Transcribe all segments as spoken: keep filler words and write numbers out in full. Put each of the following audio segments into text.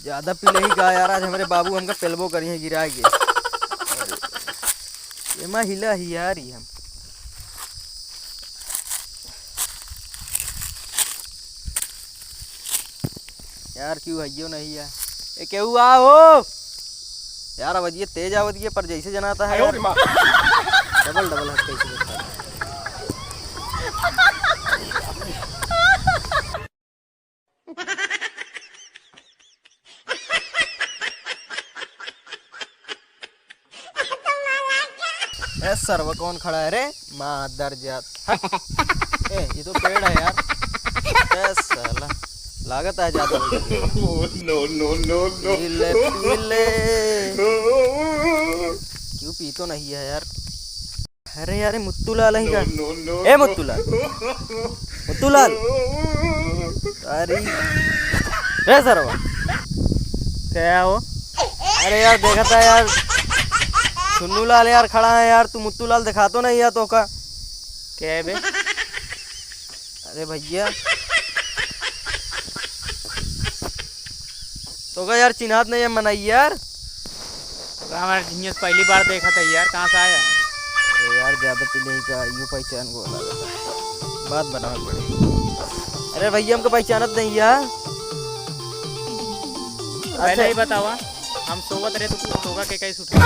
ज्यादा पी लेही का यार, आज हमरे बाबू हमका पेलबो करिहैं गिराइ के। अरे, एमा हिला ही यार, ई हम। यार, केहू हइयो नहीं है। ए, केहू आ हो। यार, आवाज ये तेज आवत है, पर जैसे जनाता है यार। डबल, डबल हाथ कैसे करता है? ए सरवा, कौन खड़ा है रे? मादर जात। हट। ए, ये तो पेड़ है यार। ए साला, लागत है ज्यादा हो गई। No, no, no, no। पी ले, पी ले। क्यों पी तो नहीं है यार? अरे यार, ये मुत्तूलाल है का? No, no, no, ए no। मुत्तूलाल, मुत्तूलाल। अरे, ए सरवा, क्या हो? अरे यार, देखा था यार, सुन्नू लाल यार खड़ा है यार, तू मुत्तू लाल दिखा तो नहीं यार, तो का? क्या है बे? अरे भैया, तो का यार, चिन्हात नहीं है मनई यार। तो का हमारे झिंगे से पहली बार देखा था यार, कहाँ से आया है? अरे यार, ज्यादा पी नहीं का, यू पहचान को लगा था। बात बनावे पड़े। अरे भैया, हमको पहचानत नहीं यार। पहले अच्छा। ही बतावा, हम सोवत रहे तो तू सोगा के कैसे उठा?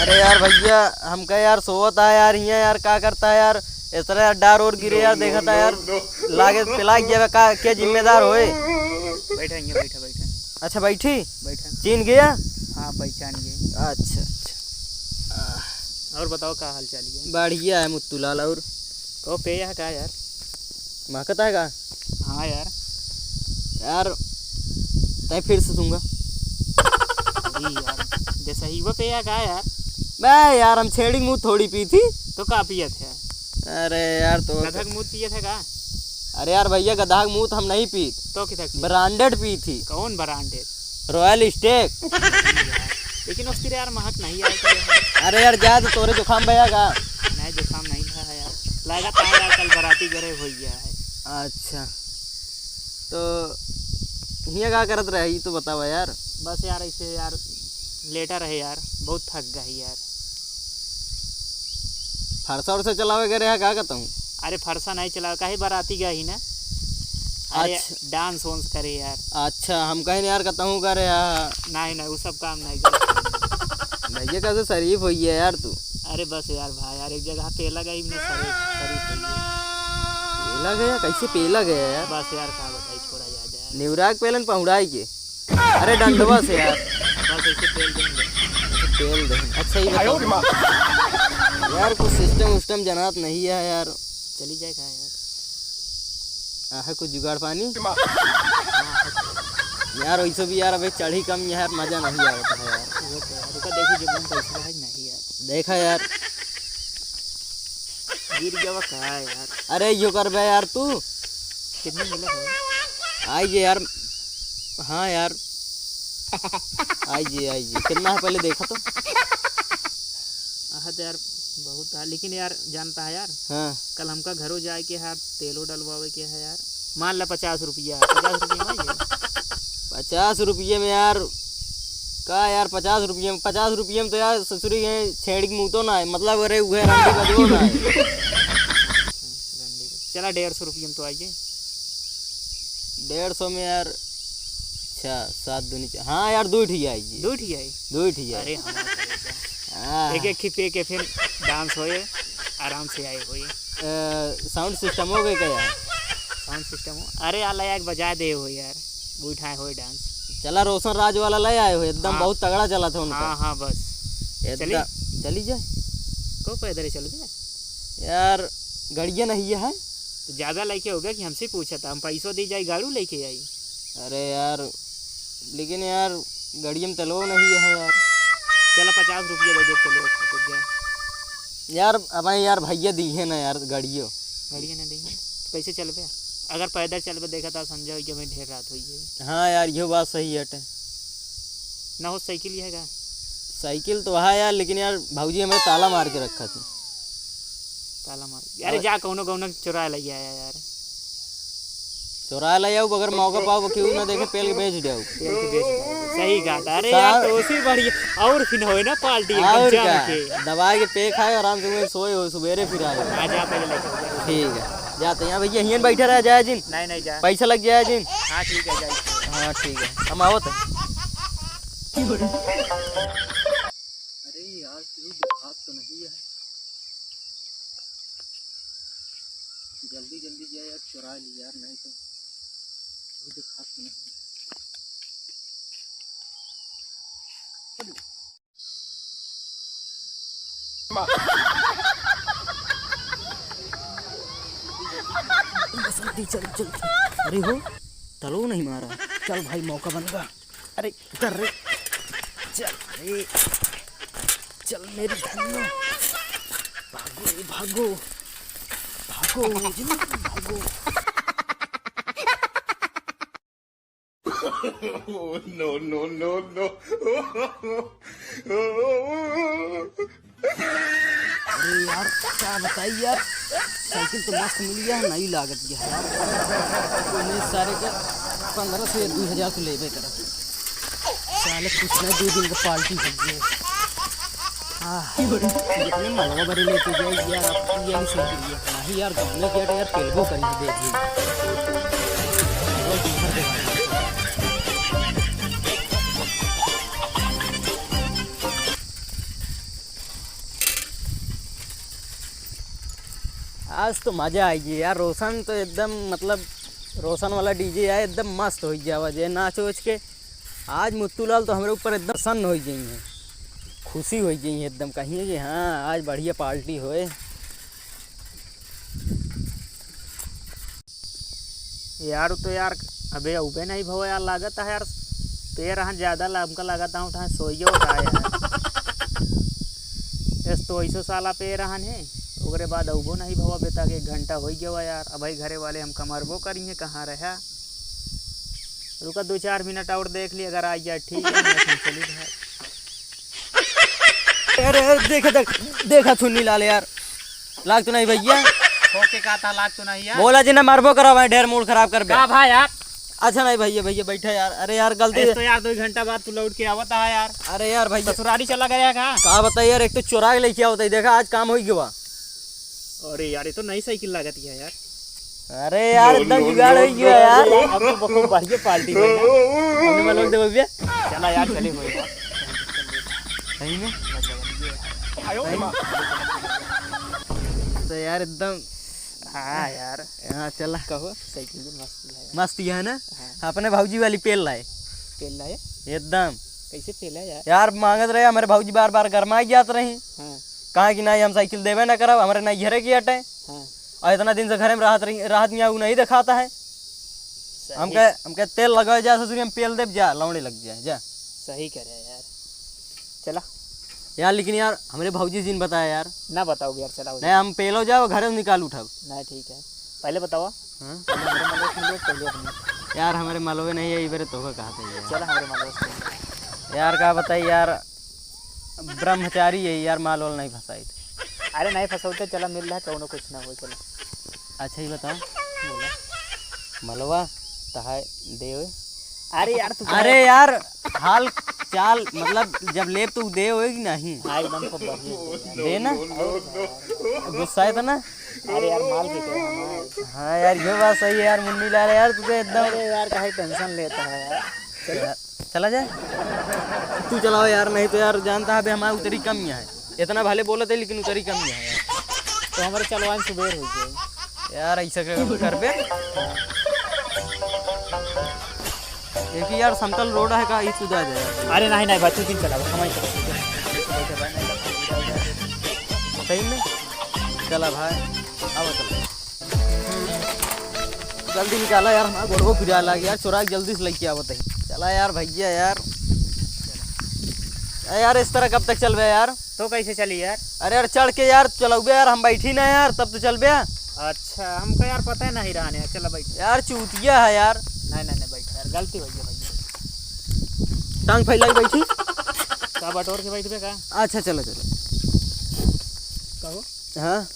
अरे यार भैया, हमका यार सोवत आ यार, हियाँ यार का करता है यार, इस तरह यार डार और गिरे यार, देखा था यार, लागे पिला गया का, क्या जिम्मेदार होए? बैठा, हियाँ बैठा, बैठा। अच्छा, बैठी? बैठा। चीन गया? हाँ, पहचान गए। अच्छा, अच्छा। और बताओ, का हाल चाल है? बढ़िया है मुत्तूलाल। और को पे यहाँ का यार? महकता है का? हाँ यार। यार, तय फिर से सूंगा। अरे यार, जैसा ही वो पे यहाँ का यार? मैं यार, हम छेड़ी मुंह थोड़ी पी थी। तो का पियत है? अरे यार, तो गधक मूत पियत है का? अरे यार भैया, गधा के मूत हम नहीं पीत। तो किधर पियत? ब्रांडेड पी थी। कौन ब्रांडेड? रॉयल स्टेक। लेकिन उस तेरे यार महक नहीं आती है। अरे यार, जा तो तोरे जुकाम भया का? नहीं, जुकाम नहीं था यार, लगा था यार, कल बराती गरे हो गया है। अच्छा, तो हियाँ का करत रहे, ई तो बतावा यार। बस यार, ऐसे यार, लेटा रहे यार, बहुत थक गई यार। फरसा उरसा चलावे गए रहे का कहता हूँ? अरे, फरसा नहीं चलावे, काहे, बराती गई ना। अरे, अच्छा। डांस वांस करे यार। अच्छा, हम कहें यार कहता हूँ करे यार। नहीं, नहीं, वो सब काम नहीं करे। भैया कैसे शरीफ होइए यार तू। अरे बस यार भाई, यार एक जगह पेला गई, हमने शरीफ, शरीफ होइए। पेला गया? कैसे पेला गया यार? बस यार, का बताई, छोड़ा यार। निवराग पेलन पहुड़ाई के। अरे डंडवा से यार। बस ऐसे पेल देंगे। पेल दे। अच्छा, ये बताओ। यार, कुछ सिस्टम उस्टम जनात नहीं है यार। चली जाए कहाँ यार? आहे कुछ जुगाड़ पानी? यार, वैसे भी यार, अबे चढ़ी कम यार, मजा नहीं आवत है यार। वो तो यार, रुका, देखो, जब हम पैसा है नहीं यार। देखा यार। गिर गया का यार? अरे, यो करबे यार तू। कितने मिला भाई? आइए यार। हाँ यार। आइए, आइए। कितना है पहले देखा तो? हाँ तो यार, बहुत है, लेकिन यार, जानता है यार, हाँ। कल हमका घरों जाए के है, तेलो डलवावे के है यार। मान ला पचास रुपया, पचास रुपया में आ जाए। पचास रुपये में यार, का यार, पचास रुपये में, पचास रुपये में तो यार ससुरी के छेड़ी के मुँह तो ना है, मतलब, अरे, उहे रंडी बजबो ना है। रंडी बज-, चला, डेढ़ सौ रुपये में तो आइए। डेढ़ सौ में यार, अच्छा, सात दूनी चा-, हाँ यार, दो ठिया आइए। दो ठिया आई? दो ठिया। अरे, हमारा करेजा। हाँ। एक एक खिपे के फिर डांस होए, आराम से आए होए। अ, साउंड सिस्टम हो गए का यार? साउंड सिस्टम हो? अरे यार, ले आके बजा दे हो यार, बैठाए होए डांस। चला, रोशन राज वाला ले आए हो, एकदम हाँ। बहुत तगड़ा चला था उनका। हाँ, हाँ, बस। एकदम। चली? चली जाए। को पैदल ही चल गया? यार, गड़िया नहीं है। तो ज्यादा लेके हो गया कि हमसे पूछा था, हम पैसों दे जाए, गाड़ू लेके आई। अरे यार, लेकिन यार, गड़िया में तेलो नहीं है यार। चला, पचास रुपया दे दे, तेलो खातिर जा। यार, अब यार, भैया दी है ना यार, गड़ियो। गड़िया ना दी है, तो कैसे चलबे? अगर पैदल चलबे, देखा था, समझा हो गया, मैं ढेर रात हो गई। हाँ यार, यो बात सही हटे। ना हो, साइकिल ही है का? साइकिल तो है यार, लेकिन यार, भौजी हमें ताला मार के रखा थी। ताला मार, अरे अरे। जा, कौनो, कौनो चुरा ले आया यार। चोराइ लै आउ, अगर मौका पाउ, केहू ना देखे, पेल के बेच देउ। पेल के बेच देउ। सही कहा था। अरे यार, तो उसी बढ़िया। और फिर होए ना पार्टी एकदम और जम का? के। दबाइ के पेल खाए, आराम से वहीं सोए हो, सुबेरे फिर आए। हाँ, जा पहले लेके आओ। ठीक है, जाते हैं। हाँ भैया, हियन बैठे रह जाए जिन। नहीं, नहीं, जा। पैसा लग जाए जिन। हाँ, ठीक है, जाइए। हाँ, ठीक है, हम आवत है। अरे यार, केहू देखात तो नहीं है। जल्दी जल्दी जाए यार, चुरा ली यार, नहीं तो केहू देखात तो नहीं है। बसंती, चल, चल, चल। अरे हो, तलो नहीं मारा। चल भाई, मौका बन गया। अरे, उतर रे। चल रे। चल मेरी धन्नो। भागो रे, भागो। भागो, जिंदगी भागो। Oh, no, no, no, no। अरे यार, का बताई यार, साइकिल तो मस्त मिल गया, नई लागत गया यार। उन्हें सारे का पन्द्रह सौ या दो हजार तो लेबे करब। साले कुछ ना, दो दिन का पार्टी हो गया। आह, जितने मलवा बरे लेके जाए यार, अब यही सही है। नहीं यार, गाँव में क्या यार, पेलबो करी है, देख ली। आज तो मजा आइ गया यार, रोशन तो एकदम, मतलब, रोशन वाला डीजे आए, एकदम मस्त होइ गया, जे नाच उच के। आज मुत्तूलाल तो हमरे ऊपर एकदम प्रसन्न होइ गई हैं, खुशी होइ गई हैं एकदम, कहिए कि हाँ, आज बढ़िया पार्टी होए। यार, तो यार, अबे अउबे नहीं भवा यार, लागत है यार, पेय रहन ज्यादा ला-, हमका लागत है उठा सोइयो का यार। यस तो ऐसो साला पेय रहन है, ओकरे बाद अउबो नहीं भवा बेटा के एक घंटा होइ गया यार। अब भाई घरे वाले हमका मरबो करी है, कहाँ रहा। रुका दो चार मिनट और देख ली, अगर आ गया ठीक है, नहीं तो हम चली घर। अरे, अरे, देखा, देख, देखा चुन्नी लाल यार, लाग तो नहीं भैया? ओके, का था, लाग तो नहीं यार? बोला जी ना, मरबो करा भाई, ढेर मूड खराब कर बे। का भाई यार? अच्छा नहीं भैया, भैया बैठा यार। अरे यार, गलती ऐस तो यार, दो घंटा बाद तू लौट के आवत है यार। अरे यार भैया, ससुरारी चला गया का? का बताई यार, एक तो चोरा के लेके आवत है, देखा आज काम होइ गवा। अरे यार, ये तो नई साइकिल लागत है यार। अरे यार, एकदम जुगाड़ होइ गया यार। अब तो बहुत बढ़िया पार्टी होई ना। हमने मालूम दे भैया। चला यार, चले होई यार। सही में? सही में? तो यार एकदम हाँ यार। हाँ, चला। कहो, साइकिल भी मस्त है। मस्त है ना? हाँ। अपने भौजी वाली पेल लाए। पेल लाए? एकदम। कैसे पेला यार? यार मांगत रहे, हमरे भौजी बार बार गरमाई जात रही। हाँ। कहा कि नहीं, हम साइकिल देबे ना करब, हमरे नहीं घरे की अटे। हाँ। और इतना दिन से घरे में रहत रही, रहत में उ नहीं देखाता है। सही। हमके, हमके तेल लगावे जा ससुरी, हम पेल देब जा, लौड़े लग जाए जा। सही करे यार। चला। यार लेकिन यार, हमरे भौजी जी ने बताया यार। ना बताओ यार, चला हो नहीं, जाए। हम पेलो जाओ, घरे से निकाल उठाओ। ना, ठीक है, पहले बताओ। हाँ? पहले हमरे मलवा से मिलो, पहले अपने। यार, हमरे मलवे नहीं है, ई बेरे तोहका कहत है यार। चला, हमरे मलवा से मिलो। यार, का बताई यार, ब्रह्मचारी है यार, माल वाल नहीं फंसाई। अरे, नहीं फंसौते, चला, मिल रहा, कौनो कुछ ना हो, चला। अच्छा, ही बताओ। बोला। मलवा, तहाय देवे। अरे यार, तू अरे यार, हाल चाल, मतलब, जब लेब तो दे होएगी नहीं? हाँ, एकदम खूब बढ़िया। दे ना? गुस्सा है तो ना? अरे यार, माल बिके हमार। हाँ यार, ये बात सही है यार, मुन्नी लाल यार, तू तो एकदम अरे यार, काहे टेंशन लेता है यार? चलो। यार, चला जाए? तू चलाओ यार, नहीं तो यार, जानता है, अबे हमारा उतरी कम यहाँ है। इतना भले बोलत है, लेकिन उतरी कम यहाँ है यार। तो हमारे चलवान सुबेर हो जाए। यार, ऐसा कर, करबे? एक ही यार, समतल रोड है का, ई तू जा जाए। अरे नहीं, नहीं, भाई, तू दिन चला, हम ही चला। सही में? चला भाई, आओ चला। जल्दी निकाला यार, हमारा गोड़वो पिराए लाग यार, चोरा के जल्दी से लेके आवत है। चला यार भैया यार। ए यार, इस तरह कब तक चलबे यार? तो कैसे चली यार? अरे यार, चढ़ के यार चलौबे यार, हम बैठी ना यार, तब तो चलबे। अच्छा, हमको यार पता ही नहीं रहा यार, चला बैठ। यार चूतिया है यार। नहीं, नहीं, नहीं, बैठ यार, गलती हो गई भैया। टांग फैला के बैठी। का बटोर के बैठबे का? अच्छा, चलो, चलो। कहो। हाँ।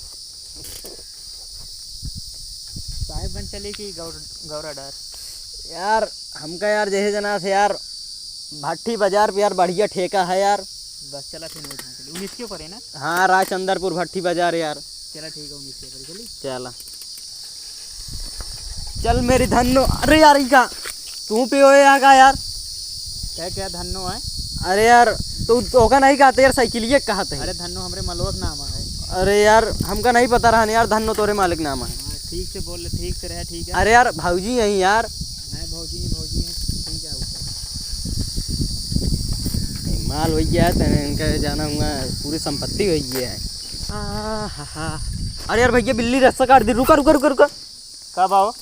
साहेब चली कि गौर-, गौरा डार? यार, हमका यार, जैसे जना से यार, भट्टी बाजार पे यार, बढ़िया ठेका है यार। बस चला फिर वही ठान चली। उन्नीस के ऊपर है ना? हाँ, राजचंद्रपुर भट्टी बाजार यार। चला ठीक है, उन्नीस के ऊपर चली। चला। चल मेरी धन्नो, अरे यार, ई का? तू पे होए यहाँ का यार? क्या, क्या धन्नो है? अरे यार, तू तो का नहीं कहते यार, साइकिलिए कहते हैं। अरे धन्नो हमरे मलवा के नाम है। अरे यार, हमका नहीं पता रहा न यार, धन्नो तोरे मालिक नाम है। हाँ, ठीक से बोल, ठीक से रहे, ठीक है। अरे यार, भौजी यहीं यार। नहीं, भौजी नहीं, भौजी है, ठीक है, ऊपर। माल हो गया है, तने इनका जाना हुआ, पूरी संपत्ति हो गई है। आ, हा, हा। अरे यार भैया, बिल्ली रास्ता काट दी, रुका, रुका, रुका, रुका। का भाव?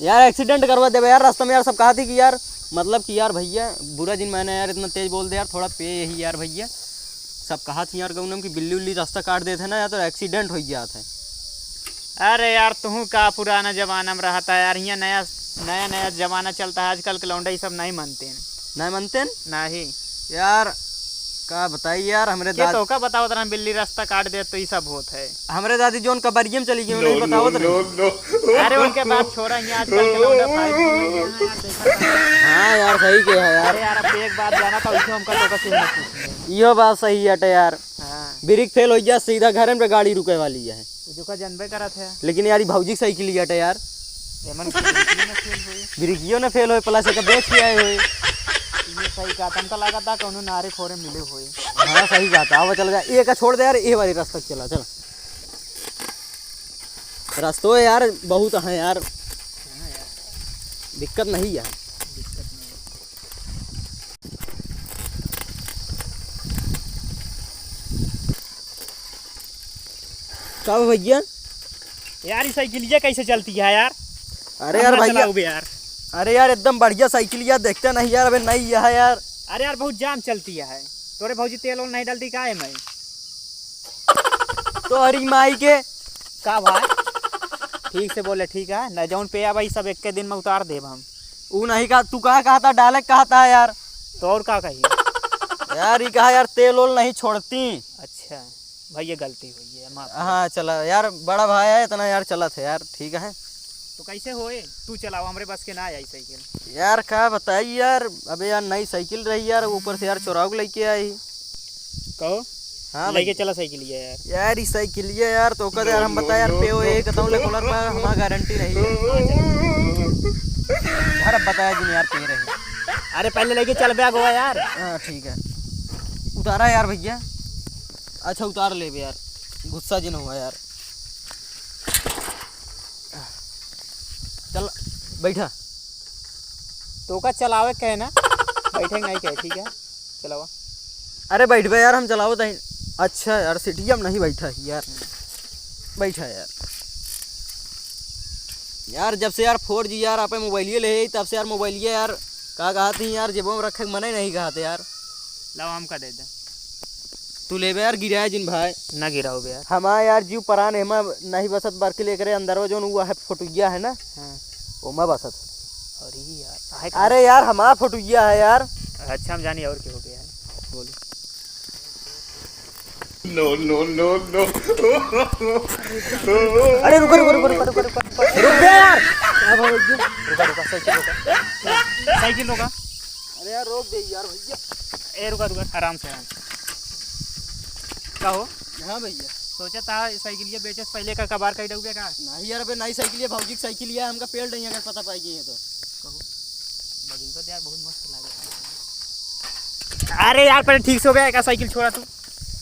यार, accident करवा देबे यार रास्ता में यार। सब कहा थी कि यार, मतलब कि यार भैया, बुरा जिन मैंने यार इतना तेज बोल दे यार, थोड़ा पे यही यार भैया। सब कहा थी यार गौनम कि बिल्ली उल्ली रास्ता काट देते हैं ना यार, तो accident हो जात है। अरे यार, तुहू का पुराना जमाना में रहता है यार, हियाँ नया, नया, नया जमाना चलता है, आजकल के लौंडे ये सब नहीं मानते हैं। नहीं मानते हैं? नहीं। यार, का बताई यार, हमरे के दाद- तोका बतावत रहन, बिल्ली रास्ता काट दे तो ई सब होत है। हमरे दादी जोन कबरिये में चली गई, नहीं बतावत रहे। अरे उनके बात छोड़ा, यहाँ आजकल के लौंडा five G हो गया है यार, देखा था। हाँ यार, सही कहा यार। अरे यार, अब एक बात जाना था, उसे हमका तो कसी मत पूछने। इहो बात सही हटे यार। हाँ। ब्रेक फेल हो गया, सीधा घर पे गाड़ी रुके वाली है। वो जो का जनबे करत है। लेकिन यार, ई भौजी के साइकिल हटे यार। एमन के ब्रेकियो न फेल होई। ब्रेकियो न फेल होई, plus एका बेच के आए होई। ये सही कहा, हमका लगा था कौनो नारे फोरे मिले होई। हाँ, सही कहा था। अब चल जा, ये का छोड़ दे यार, ये वाली रास्ता चला, चल। रास्तो यार बहुत है यार। हाँ यार। दिक्कत नहीं है। दिक्कत नहीं। का हो भैया? यार, ई साइकिलिया कैसे चलती है यार? अरे यार भैया, चलाओ बे यार। अरे यार, एकदम बढ़िया साइकिलिया, देखते नहीं यार, अबे नई है यार। अरे यार, बहुत जाम चलती है। तोरे भौजी तेल ओल नहीं डालती का है मैं? तोहरी माई के। का भाई? ठीक से बोले, ठीक है ना? जौन पे भाई सब एक के दिन में उतार देब हम। ऊ नहीं का, तू कहा, कहा था, डाले कहा था यार। तो और का कही? यार, ई कहा यार, तेल ओल नहीं छोड़ती। अच्छा, भैया गलती हुई है, माफ कर। हाँ, चला यार, बड़ा भाई है इतना यार, चलत है यार, ठीक है। तो कैसे होए? तू चलाओ, हमरे बस के ना आई साइकिल। यार, का बताई यार, अबे यार, नई साइकिल रही यार, ऊपर से यार, चोराव के लेके आई। कहो। हाँ लेके भैया। चला साइकिल ये यार। यार, ई साइकिल ये यार, तो कदे यार, हम बताया यार, पे हो, ये कतौ ले कूलर पर हमार गारंटी नहीं है। यार, अब बताया जिन यार, पे रहे। अरे, पहले लेके चल बे आगवा यार। हाँ, ठीक है, उतारा यार भैया। अच्छा, उतार लेबे यार, गुस्सा जिन हुआ यार। चल, बैठा। तोका चलावे कहे ना, बैठे नहीं कहे, ठीक है, चलावा। अरे बैठबे यार, हम चलावत हई। अच्छा यार, सीटिया में नहीं बैठा ही यार, बैठा यार। यार, जब से यार four G यार आपे मोबाइलिए ले, तब से यार मोबाइलिए यार, का कहत ही यार, जेबो में रखे के मने नहीं कहत यार। लाओ, हमका दे दे। तू लेबे यार, गिराए जिन भाई। ना गिराओ बे यार। हमार यार जीव परान एमा नहीं बसत, बल्कि एकरे अंदरवा जौन उ है, फोटुइया है ना, हाँ। ओमा बसत। अरे यार, काहे का? अरे यार, हमार फोटुइया है यार। अच्छा, हम जानी और के हो गया है। बोली। No, no, no, no। अरे रुको, रुको, रुको। रुक बे यार। रुका, रुका, साइकिल रुका। साइकिल रुका। अरे यार, रोक दे यार भैया। ए, रुका, रुका, आराम से, आराम से। का हो? हाँ भैया। सोचा था साइकिलिया बेचे से पहले का कबार कई डूबे का? नहीं यार, अबे नई साइकिलिया, भौजी की साइकिलिया, हमका पेल नहीं अगर पता पाई गई है तो। कहो। बगीचा तो यार बहुत मस्त लागत है। अरे यार, पहले ठीक से हो बे, का साइकिल छोड़ा तू।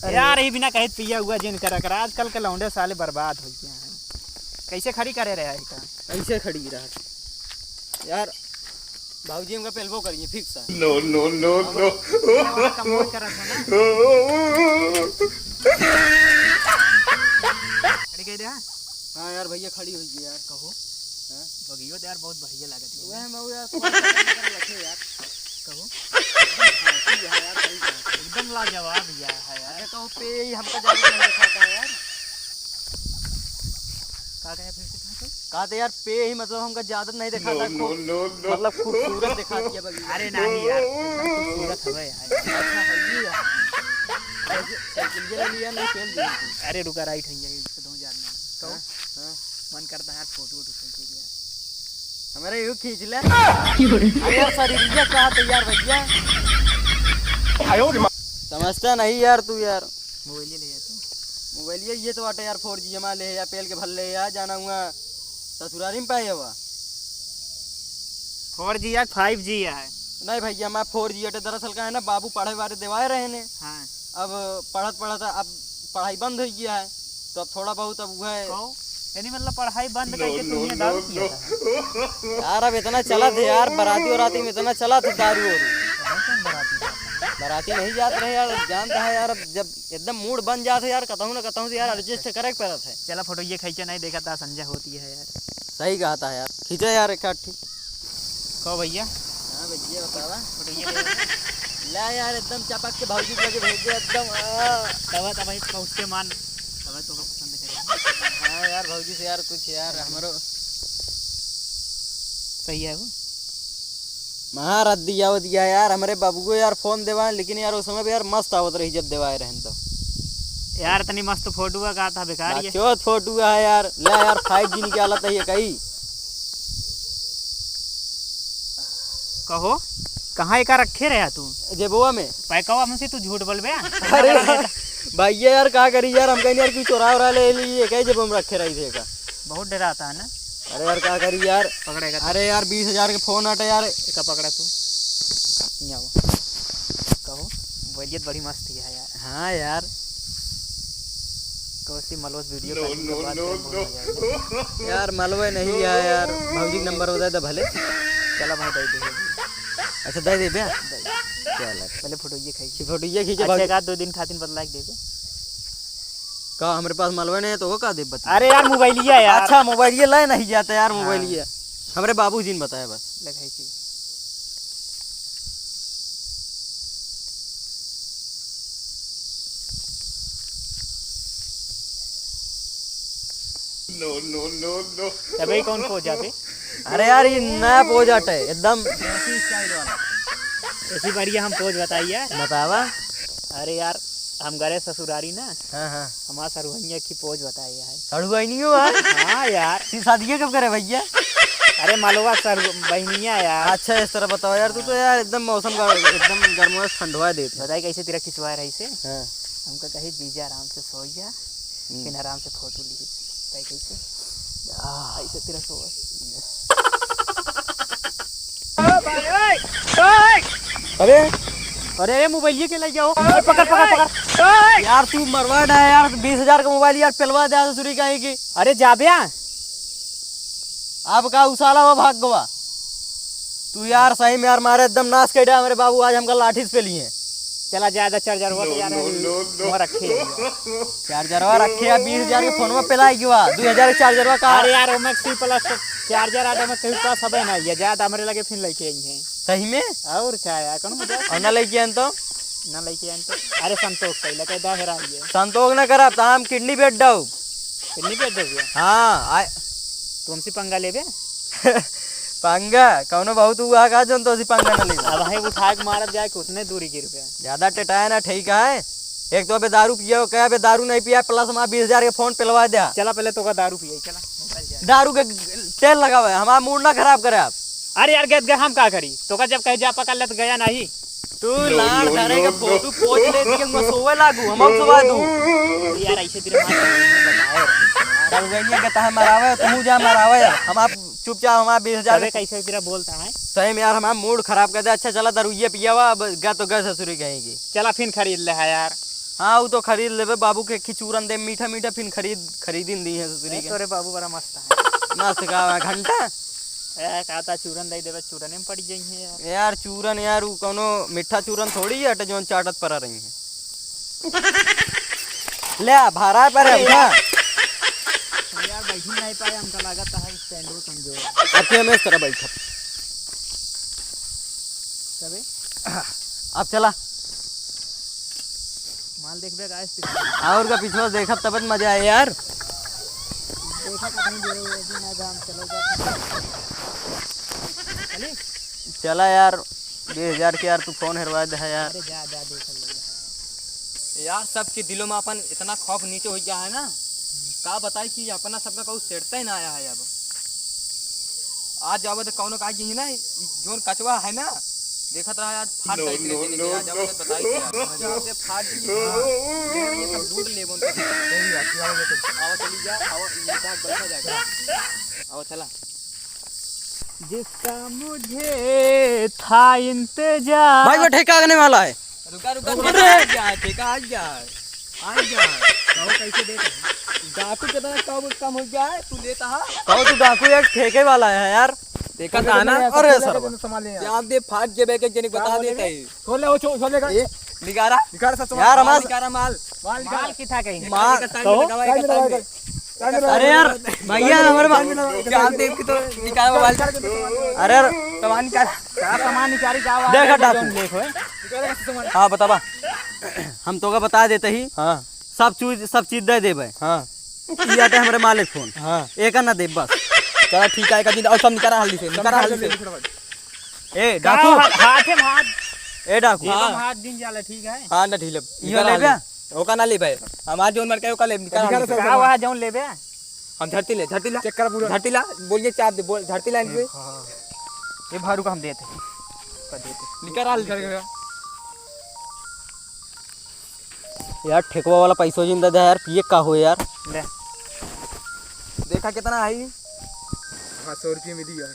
अरे। यार, ये बिना कहे पिया हुआ जिन करा करा, आजकल के लौंडे साले बर्बाद हो गए हैं। कैसे खड़ी करे रहे है का? कैसे खड़ी रहा यार? भौजी हमका पेलबो करिए, fix है। No, no, no, no। कमोर करत हो ना। अरे, कह दे, हाँ? हाँ यार, भैया खड़ी हुई है यार। कहो। हाँ? बगियो तो यार बहुत बढ़िया लागत है। वह मैं यार, थोड़ा सा कम कर रखे यार। कहो। हाँ, ठीक है यार, सही बात है। एकदम लाजवाब यार है यार। अरे तो पे ही हमका ज्यादा नहीं दिखाता है यार। का कहे फिर से, कहा तो? कहा तो यार, पे ही मतलब हमका ज्यादा नहीं दिखाता, no, खूब, no, no, no। मतलब खूबसूरत दिखा दिया बगिया। अरे नहीं यार, एकदम खूबसूरत हवे यार। अच्छा, है ये यार। साइकिल, साइकिल ये ले लिया, नहीं पेल दिया। अरे रुका, right है, ये तो दो हजार नहीं। तो हाँ, हाँ। मन करता है यार, फोटो वोटो खींचे के यार। हमरे यू खींच ले। अरे यार, शरीर ये कहा तैयार भैया। समझता नहीं यार तू यार। मोबाइल ले जा तू। मोबाइल ये, ये तो बाटे यार, फोर जी हमार ले या, पेल के भर ले या, जाना हुआ ससुरारी में पाए हुआ। फोर जी या, फाइव जी या है? नहीं भैया, हमार फोर जी अटे। दरअसल का है ना, बाबू पढ़े बारे देवाए रहे ने। हाँ। अब पढ़त पढ़त अब पढ़ाई बंद हो गया है, तो अब थोड़ा बहुत अब वह कहो, यानी मतलब पढ़ाई बंद करके तू यहाँ दारू पिया था? यार, अब इतना चला थे यार, बराती वराती में इतना चला थे दारू और। तो भाई, कौन बराती जाता है? बराती नहीं जात रहे यार, जानता है यार, अब जब एकदम मूड बन जात है यार, कतहूँ ना कतहूँ से यार एडजस्ट करे के पड़त है। चला, फोटो ये खींचा नहीं, देखा था संजय होती है यार। सही कहा था यार, खींचा यार एक आध ठे। कहो भैया। हाँ भैया, बतावा। फोटो ये ले। ला यार, एकदम चपक के भौजी के लगे भेज दे एकदम। आ। तब, तब एक उसके मान, तब तो पसंद करे। हाँ यार, भौजी से यार कुछ यार हमरो। सही है वो। महारत दिया वो दिया यार, हमरे बाबू को यार फोन देवा, लेकिन यार उस समय पे यार मस्त आवत रही जब देवाए रहन तो। यार, इतनी मस्त फोटो है, कहा था बेकार ये। बकचोद फोटो है यार, ले यार, फाइव जी निकालत है ये कई। कहो, कहाँ एका रखे रहा तू? जेबवा में। पैकवा में से तू झूठ बोलबे? अरे भैया यार, का करी यार, हम कहीं यार कोई चोरा वोरा ले ली, ये कहे जेब में रखे रही थे का। बहुत डराता है ना? अरे यार, का करी यार? पकड़ेगा तो। अरे यार, बीस हजार के फोन अटे यार। एका पकड़ा तू। यहाँ आओ। कहो, बोलियत बड़ी मस्त है यार। हाँ यार। कौसी मलवत वीडियो कॉलिंग के बाद फिर बहुत मजा आएगा। यार, मलवे नहीं है यार, भौजी के नंबर बताए तो भले। चला भाई, दे दे। अच्छा, दे दे बे। दे। चला। पहले फोटो ये खींच। फोटो ये खींचे अच्छा, भाई। एक आध दो दिन खातिर बदला के दे दे। का हमरे पास मलवे नहीं है तो वो का दे बता? अरे यार, मोबाइलिया यार। अच्छा, मोबाइलिया लाए नहीं जाता यार, हाँ। मोबाइलिया। हमरे बाबूजी ने बताया बस। ले खींची। No, no, no, no। तबे कौन पोज आते? अरे यार, ये नया पोज आटे, एकदम देसी स्टाइल वाला। ऐसी बढ़िया हम पोज बताइए। बतावा। अरे यार, हम गए ससुरारी ना। हाँ, हाँ। हमार सरुहइया की पोज बताई है। सरुहइनियो है? हाँ यार। सी शादिये कब करे भैया? अरे मलवा सर बहनिया यार। अच्छा, इस तरह बताओ यार, तू तो यार एकदम मौसम का एकदम गर्मा ठंडवा देत है। बताई कैसे तेरा खिंचवा रही से? हाँ। हमका कही जीजा आराम से सो जा, हम्म। फिर आराम से फोटो ली। बताई कैसे? आह। ऐसे तेरा सो। अबे। अरे, अरे, मोबाइलिया के लइ जाओ। अरे, पकड़, पकड़, पकड़। यार, तू मरवा ना यार, बीस हजार का मोबाइल यार, पेलवा दे ससुरी कहीं की। अरे, जाबे आ। अब का उसाला हुआ भाग गवा। तू यार, सही में यार, मारे एकदम नाश कर दिया हमरे बाबू, आज हमका लाठी से पेली है। चला, ज्यादा चार्जर हुआ तो यार, no, no, no, no। वहाँ रखे। चार्जरवा रखे है, बीस हजार के फोनवा पेलाई गवा, दो हजार के चार्जरवा का। अरे यार, ओमेक्स थ्री प्लस तो चार्जर आ, ओमेक्स थ्री प्लस हबे ना, ये ज्यादा हमरे लगे फिर लेके आई हैं। सही में? और क्या यार, कौन मजाक? और ना लेके आन तो? ना लेके आन तो? अरे संतोष कइला के दहरा ये। संतोष ना करब, त हम किडनी बेच दऊ। किडनी बेच दऊ भैया? हाँ, आए। तू हमसे पंगा लेबे? पंगा? कौनो बहुत हुआ का जौन तो असी पंगा ना लेबे? अब भाई उठा के मारत जाए कि उतने दूरी गिर गया। ज्यादा टेटाए ना, ठीक है? एक तो अबे दारू पिया, कहे अबे दारू नहीं पिया, प्लस हमारा बीस हजार के फोन पेलवा दे। चला पहले तो का दारू पिए, चला। दारू के तेल लगावे, हमारा मूड ना खराब करे आप। अरे यार, गए, गए, हम का करी? तो का जब कहे जा पकड़ ले तो गया नहीं। तू लाड़ धरे के फोटो पोज ले दिए, मैं सोवे लागू, हम सोवा दू। यार, ऐसे तेरे मार। तब गइया के तहा मरावे, तू जा मरावे, हम आप चुपचाप हमारा बीस हजार तबे कैसे तेरा बोलता है? सही में यार, हमारा मूड खराब कर दे। अच्छा चला, दारू ये पियावा, अब गा तो गा ससुरी कहीं की। चला फिन खरीद ले है यार। हाँ, वो तो खरीद लेबे, बाबू के खिचूरन दे मीठा मीठा, फिन खरीद, खरीदिन दी है ससुरी ए, के। तोरे बाबू बड़ा मस्त है। मस्त का बा, घंटा? ए, का ता चूरन दे देबे, चूरने में पड़ जाई है यार। यार चूरन यार, वो कौनो मीठा चूरन थोड़ी है, अटे जौन चाटत परा रही है। ले आ, भाड़ा पर है, अरे उठा। यार। अरे यार, बैठी नहीं पाए, हमका लागत है स्टैंड वो कमजोर है। अब के हम इस तरह बैठब। तबे? अब चला। माल देखबे guys, पीछे। और का पीछे देखब तब मजा आए यार। देखा तो नहीं दे रहे हो, अभी मैं जाम चलो जा। चली? चला यार, बीस हजार के यार तू फोन हेरवा दे है यार। अरे जा, जा, देख ले। यार, सबके दिलों में अपन इतना खौफ नीचे हो गया है ना, का बताई कि अपना सबका कोई सेटते ही ना आया है अब। आज जाबे तो कौनो काज ही ना, ई जोन कचवा है ना, देखत रहा आज फाट जाई तेरे देने के, आज जाबे तो बताई दिया। आज जाबे फाट जाई, हाँ। ये, ये सब लूट लेबो उनके। सही बात, क्या हो गया तुम? आवा चली जा, आवा, इनका बैठा जाएगा। आवा चला। जिसका मुझे था इंतजार। भाई, वो ठेका आने वाला है। रुका, रुका, अरे! ठेका आ गया, ठेका आ गया, आ गया। कहो कैसे देता है? डाकू कितना कम, कम हो गया है, तू लेता है? कहो तू डाकू एक ठेके वाला है यार। देखा था ना? अरे सर, सामान ले यार। आप दे फाट जेबे के जनिक बता देता है। छोड़ ले, वो छो-, छोड़ ले, ए, निकारा। निकारा सब सामान। यार, हमार निकारा माल। माल निकारा। माल की था कहीं? माल। कहो। अरे यार, भैया, हमारे माल। जान दे कि तो निकारा मोबाइल। अरे यार, सामान निकारा। क्या सामान निकाली, क्या बात देखा है? डाकू। जौन देख होए। हाँ, बतावा। हम तोका बता देते ही। हाँ। सब चीज, सब चीज दे देबे। हाँ। ई आटे हमरे मालिक फोन। हाँ। एका ना दे बस। चला ठीक है, एक दिन और सब निकारा हाली से, निकारा हाली से। ए, का डाकू। हा-, हाथे में हाथ। ए, डाकू। जेब में हाँ। हाथ दिन जाला, ठीक है? हाँ, ना ढीले। इहो निकारा लेबे? हाली। ओका ना लेबे। हमार जोन मर के ओका ले, निकारा हाली से। का वहाँ जौन लेबे? हम झड़ती ले, झड़ती ला। चेक कर पूरा। झड़ती ला, बोलिए चाप दे, बोल, झड़ती ला इनके। हाँ। ये भारू का हम देते हैं। का देते? निकारा हाली से। यार, ठेकवा वाला पैसो जिन दे दे यार, पिए का हो यार। ले। देखा कितना आई? हाँ, सौ रुपये में दिया है।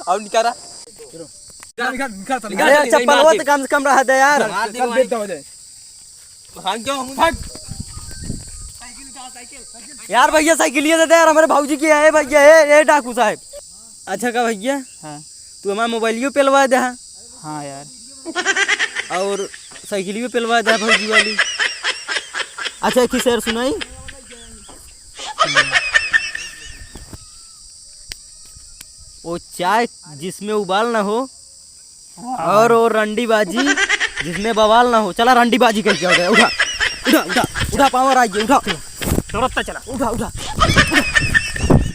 और निकारा। निकाल, निकाल, निकाल, निकाल। अरे यार, चप्पल हो तो कम से कम रहा दे यार। मार दे कल भाई। बेटा हो जाए। भाग जाओ, हम भाग। साइकिल उठा, साइकिल, साइकिल। यार भैया, साइकिलिया दे दे यार, हमारे भौजी की है भैया, ए, ए डाकू साहब। अच्छा का भैया? हाँ। तू हमारा मोबाइलियो पेलवा दे, हाँ। हाँ यार। और साइकिलियो पेलवा दे भौजी वाली। अच्छा, एक ही शेर सुनाई। वो चाय जिसमें उबाल ना हो, हाँ। और वो रंडीबाजी जिसमें बवाल ना हो। चला रंडीबाजी करके आ गया। उठा, उठा, उठा, उठा, पावर आ गया, उठा। तुरंत चला। उठा, उठा।